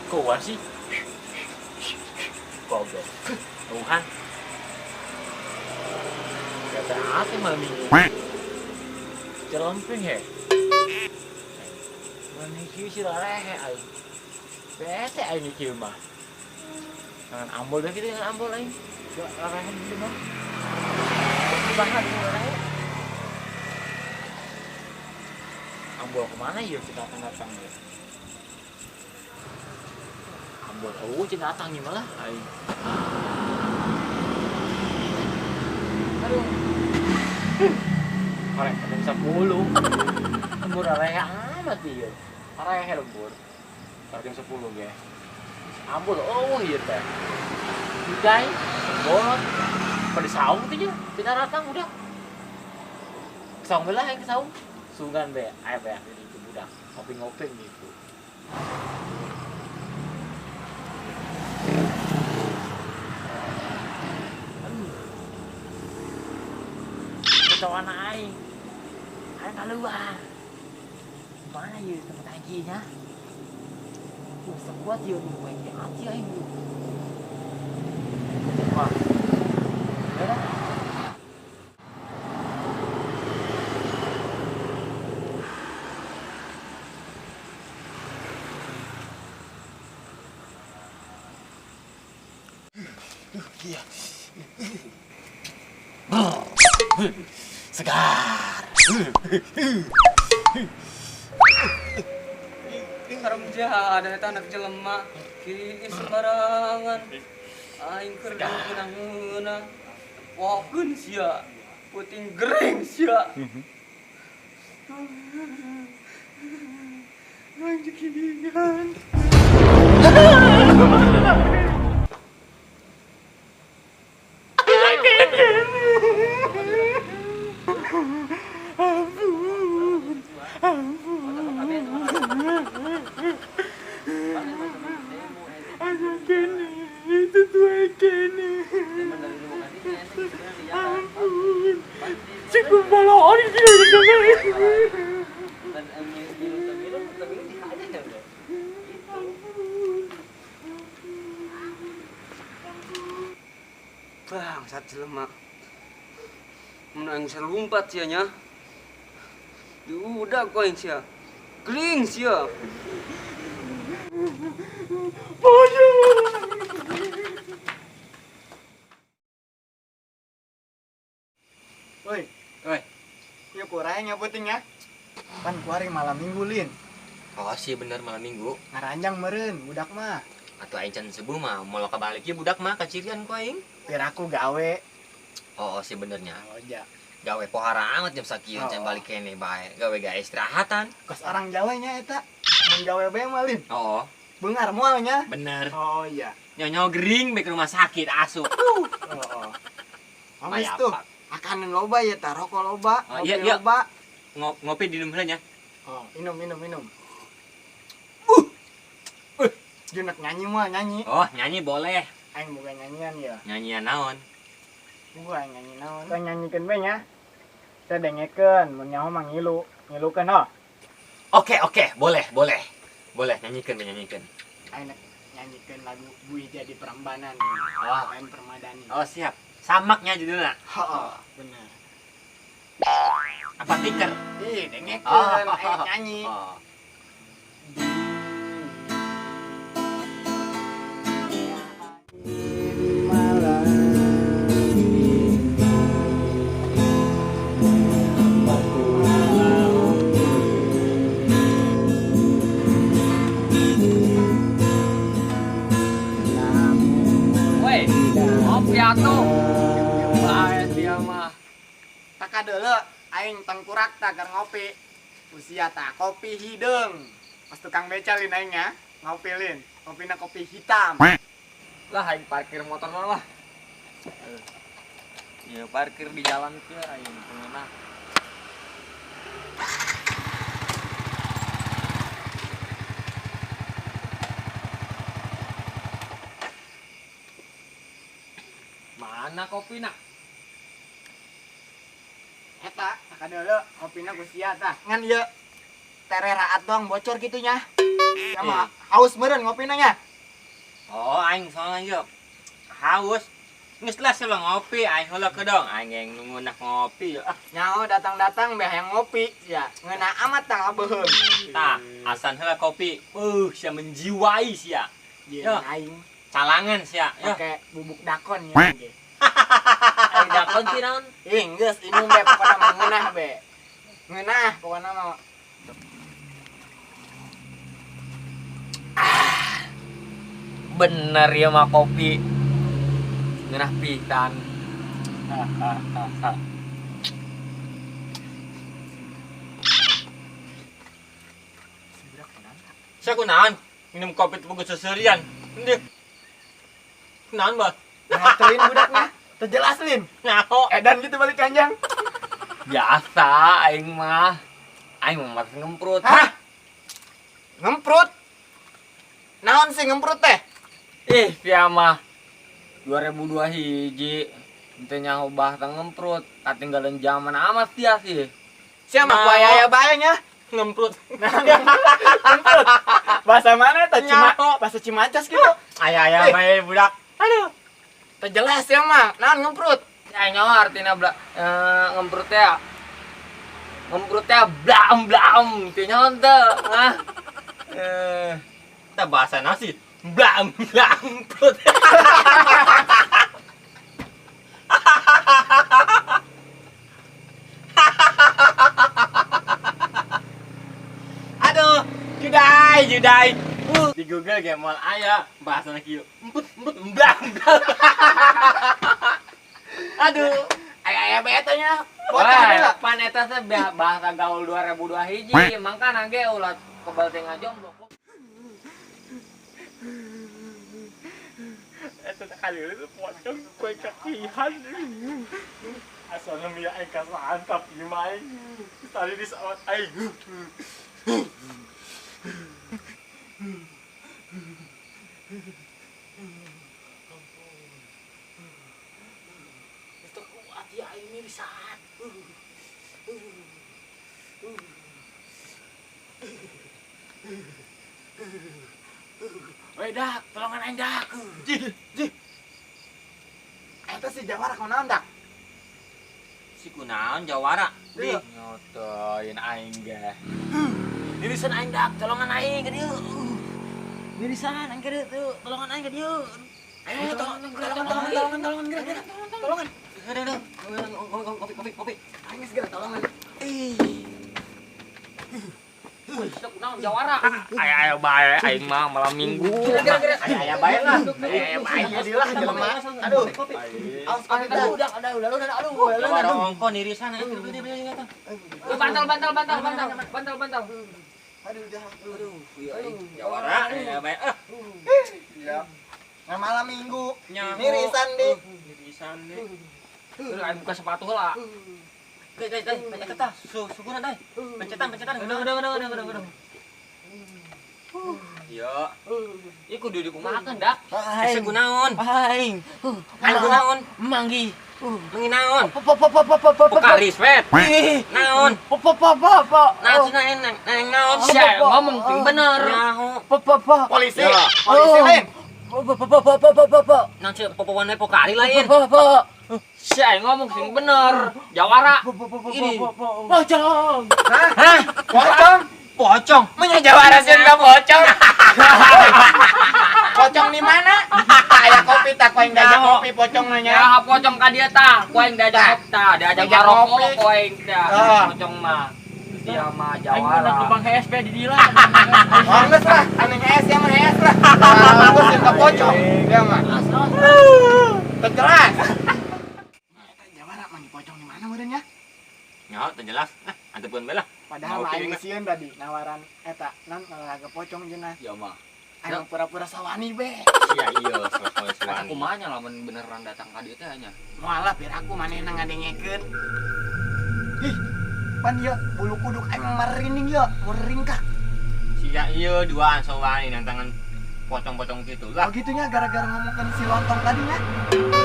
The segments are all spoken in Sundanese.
Kuan sih. Goblok. Tuhan. Kata apa malam minggu? Celempeng ya. Malam minggu sih rehe aing. Bete aing kieu mah. Jangan ambol deh gitu, jangan ambol aing. Rehe gitu mah. Bahkan rehe. Ambol kemana ya kita akan datang ya? Ambol, oh kita datang nih malah aing. Aduh. Korek jam 10. Lembur rehe amat ieu. Rehe lembur. Jam 10 ge. Ambol, oh iya teh. Udah, bolot. Pada saung tuh nya, kita datang udah. Saung belah yang ke saung. Sungkan be, ayo be, itu budak ngopi-ngopi gitu. Kecoan aing, aing keluar. Mana ya tempat aingnya? Sekuat ya nih, main di hati aing lu. Wah, ya. Iya. Segar. Haram jahat eta anak jelema. Ki sembarangan. Aing keur ngeunah-ngeunah. Pokeun sia. Puting gering sia. Aing dikidian. Ampun, ampun. Ayo kene, itu tuh kene. Ampun, cukup balon ini. Bangsat jelema. Mun aing bisa lompat sia nya. Udah ku aing sia. Gering sia. Woi, woi. Ieu kurang nya penting ya. Pan kuari malam minggu lin. Oh sih bener malam minggu. Ngaranjang meureun budak mah. Atuh aing can sebuh mah moal kabalik ieu budak mah kacirian ku aing. Piraku gawe. Oh sih benernya. Oh iya. Gawe pohara amat jam sakieu can balik kene bae. Gawe gawe istirahatan. Kos orang Jawa nya eta. Mun gawe bae mah lin. Oh. Bengar moal nya. Bener. Oh iya. Nyonyo gering bae ke rumah sakit asup. Oh. Amis tuh. Akanan loba ya ta rokok loba, oh, iya, iya. Loba. Ngopi di heula nya. Oh, minum minum minum. Junak nyanyi mah nyanyi. Oh, nyanyi boleh. Aing boga nyanyian ya. Nyanyian naon? Gua nyanyi naon? Gua nyanyikeun bae nya. Teh dengekeun, mun nyaho mah ngilu. Ngilukeun ho. Oke, oke, boleh, boleh. Boleh nyanyikeun, nyanyikeun. Aing nyanyikeun lagu Bui Jadi Prambanan. Oh, Lain Permadani. Oh, siap. Samaknya judulnya. Heeh, bener. Apa tiker? Ih, dengekeun, aing nyanyi. Oh. Woi, ngopi atuh. Bae dia mah. Taka deuleu aing tengkurak tak keur ngopi. Usia tak kopi hideung. Pas tukang beca lin aing nya, ngopi lin. Kopina kopi hitam. Lah aing parkir motor lah. Ya parkir di jalan kieu aing pengenah. Mana kopina? Eta, taka deuleu kopina ku sia tah. Ngan ieu tere raat doang bocor kitu nya. Sama haus meureun ngopina nya. Oh, aing soalnya yuk. Haus. Geus lah sebelum ngopi, aing heula kedong. Aing yang nungunak ngopi. Ah, nyaho datang-datang beh hayang ngopi ya. Ngeunah amat tah ngabeuheung. Tah, asan heula kopi. Sia menjiwai sia. Ya aing calangan sia. Pakai bubuk dakon ya ge. Aing dakon sih naon? Ih, geus inum be pokona mah ngeunah be. Ngeunah pokona mah. Bener ya mah kopi. Ngeunah pisan. Sia kunaon? Minum kopi teu boga seserian. Henteu. Kunaon, Bos? Ngatuin budaknya. Teu jelas lin. Nyaho. Edan gitu balik kanjang. Biasa aing mah. Aing mah masih ngemprut. Hah? Ngemprut? Naon sih ngemprut teh? Ih, sia mah 2002 hiji teu nyaho bahasa ngemprut, katinggalan zaman amat sia sih. Sia mah ku aya bae nya. Ngemprut. Ngemprut. Bahasa mana teh? Bahasa Cimacas gitu. Aya-aya bae budak. Aduh. Teu jelas ya mah. Naon ngemprut? Aing nyaho artina ngemprut teh. Ngemprut teh blam-blam teu nyaho teu. Hah? Kita bahasa nasi. Blam blam prut. Aduh, judai judai. Di Google ge moal aya bahasana kieu. Emput emput blam blam. Aduh, aya-aya bae teh nya. Wah, pan eta teh bahasa gaul 2002 hiji, mangkana ge ulah kebal teh ngajomblo. Eta kali itu pocong kue kakihan. Asalnya mia aing kasantap ieu mah aing. Tadi di saat aing. Itu kuat ya aing ini saat. Weh dak, tolongan aing dak. Ji, ji. Eta si Jawara kunaon dak? Si kunaon Jawara? Di nyotoin aing ge. Nirisan aing dak, tolongan aing ka dieu. Nirisan aing ka dieu tuh, tolongan aing ka dieu. Eh, tolongan, tolongan, tolongan, tolongan, geura, tolongan. Geura, kopi, kopi, kopi. Aing geus geura tolongan. Ih. Wih, kunaon Jawara? Aya-aya bae aing mah malam Minggu. Aya-aya bae lah. Aya-aya bae jadilah jelema. Aduh. Awas udah, udah, udah, udah, aduh. Jawara ongko nirisan aing gede gede eta. Bantal, bantal, bantal, bantal, bantal, bantal. Aduh, udah. Aduh, Jawara aya bae ah. Iya. Nah, malam Minggu nirisan di. Nirisan di. Aing buka sepatu heula. Dai, dai, dai, eta tah, suguna dai. Pencetan, pencetan. Udah, udah, udah, udah, udah, udah. Iya. Ieu kudu dikumahakeun dak. Aing kunaon? Aing. Aing kunaon? Manggi. Mangi naon? Pokari sweat. Naon? Naon Naon naon? Sia ngomong sing bener. Nyaho. Polisi. Polisi lain. Naon sih popowan we pokari lain. Sia ngomong sing bener. Jawara. Ini. Pocong. Hah? Pocong? Pocong. Menya Jawara sieun ka pocong. Pocong di mana? Aya kopi tak ku aing diajak kopi pocong nanya. Ya pocong ka dieu tah, ku aing diajak kopi tah, diajak ngarokok ku aing tah. Pocong mah. Dia mah Aing pernah Jawara. lubang HSP di Dila. Oh, geus lah, anu hees ya mah hees lah. Geus sieun ka pocong. Dia mah. Teu jelas. Jawara mah di pocong di mana meureun nya? Nyaho teu jelas. Ah, antepkeun bae lah. Padahal mah aing sieun tadi nawaran eta nan ngalaga pocong cenah. Ya mah. Aing pura-pura sawani be. Sia ieu sosoy Eta kumaha nya lamun beneran datang ka dieu teh nya. Moal lah biar aku manehna ngadengekeun. Ih, pan ieu bulu kuduk aing merinding ieu, meringkak. Sia ieu duaan sawani nantangan pocong-pocong kitu lah. Oh gitunya gara-gara ngomongkeun si lontong tadi nya.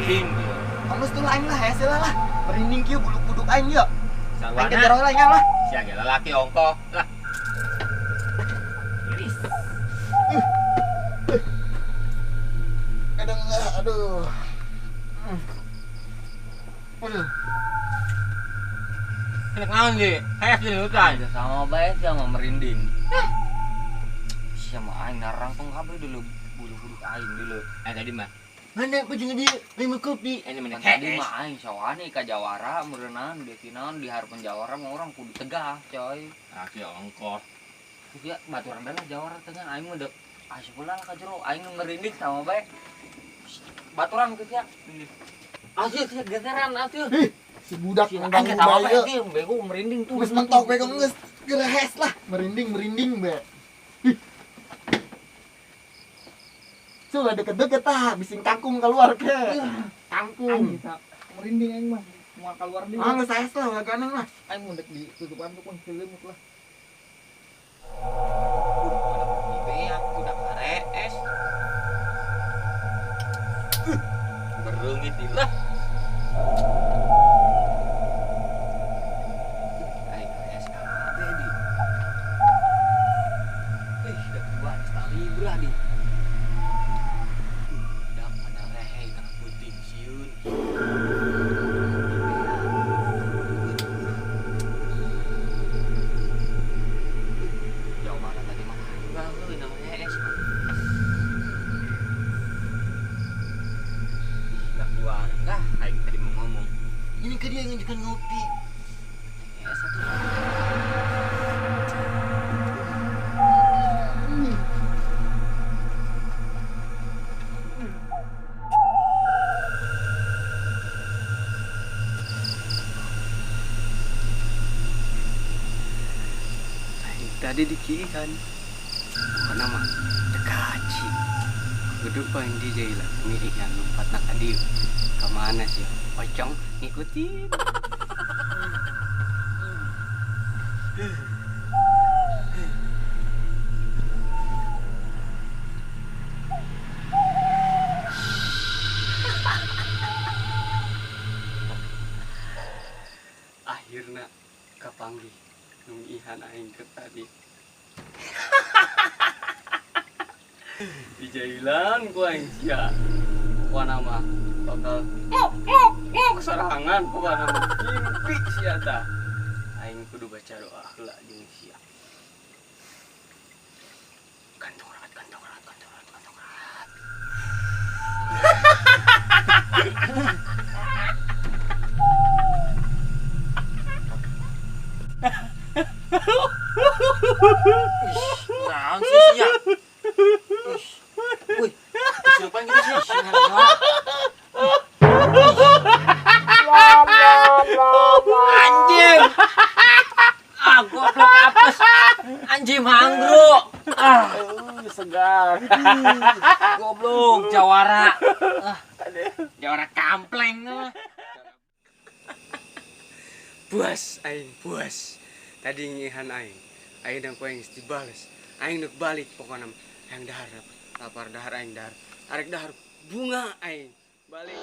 King ieu. Geus tuh aing lah hese lah. Merinding kieu bulu kuduk aing ieu. Aing Sarwana. kejar heula nya lah. Sia ge lalaki ongkoh lah. Iris. Naon di? Hees di hutan. Sama bae sama merinding. Sama aing narangkong kabeh dulu bulu-bulu aing dulu. Tadi mah. Mana pocong dia? Aing mau kopi. Ini mana? Tadi mah aing sawani ka jawara meureunaan deukinan di hareupeun jawara mah urang kudu tegah, coy. Ah, kieu ongkoh. Ya baturan bae lah jawara teh aing mah deuk asup lah ka jero aing merinding sama bae. Baturan kieu sia. Asup sia geseran asup. Ih, si budak mengganggu bae. Bego merinding tuh. Geus mentok bego geus gerehes lah, merinding-merinding bae. Sudah deket-deket ah, bising kangkung keluar ke. Kangkung. Merinding aing mah, mau keluar deui. Ah, geus saes lah, ganeng lah. Aing mun dek ditutupan tuh kun selimut lah. Beak udah karees. Bereungit lah. Aing karees kabeh di. Ih, da dua libra di. Ini ke dia ngajakan ngopi. Ya satu. Tadi dikiikan. Bukan nama tekaci. Kudu paling DJ lah ngiikan lompat nak adieu. Kemana sih? Pocong ngikutin. Akhirnya kapanggih nungihan aing ke tadi. Dijailan ku aing sia. Pokona mah bakal ngok sorangan pokona mah mimpi sia tah. Aing kudu baca doa heula jeung sia. Kantong rat, kantong rat, kantong rat, kantong rat. Naon sih sia? Wih, kesurupan gitu sih. Anjing. Ah, goblok apes. Anjing mangro. Ah, segar. Goblok jawara. Ah, jawara kampleng. Puas aing, puas. Tadi ngihan aing. Aing dang ku aing dibales. Aing nuk balik pokona aing dahar lapar dahar aing dahar. Arek dahar bunga aing. Balik.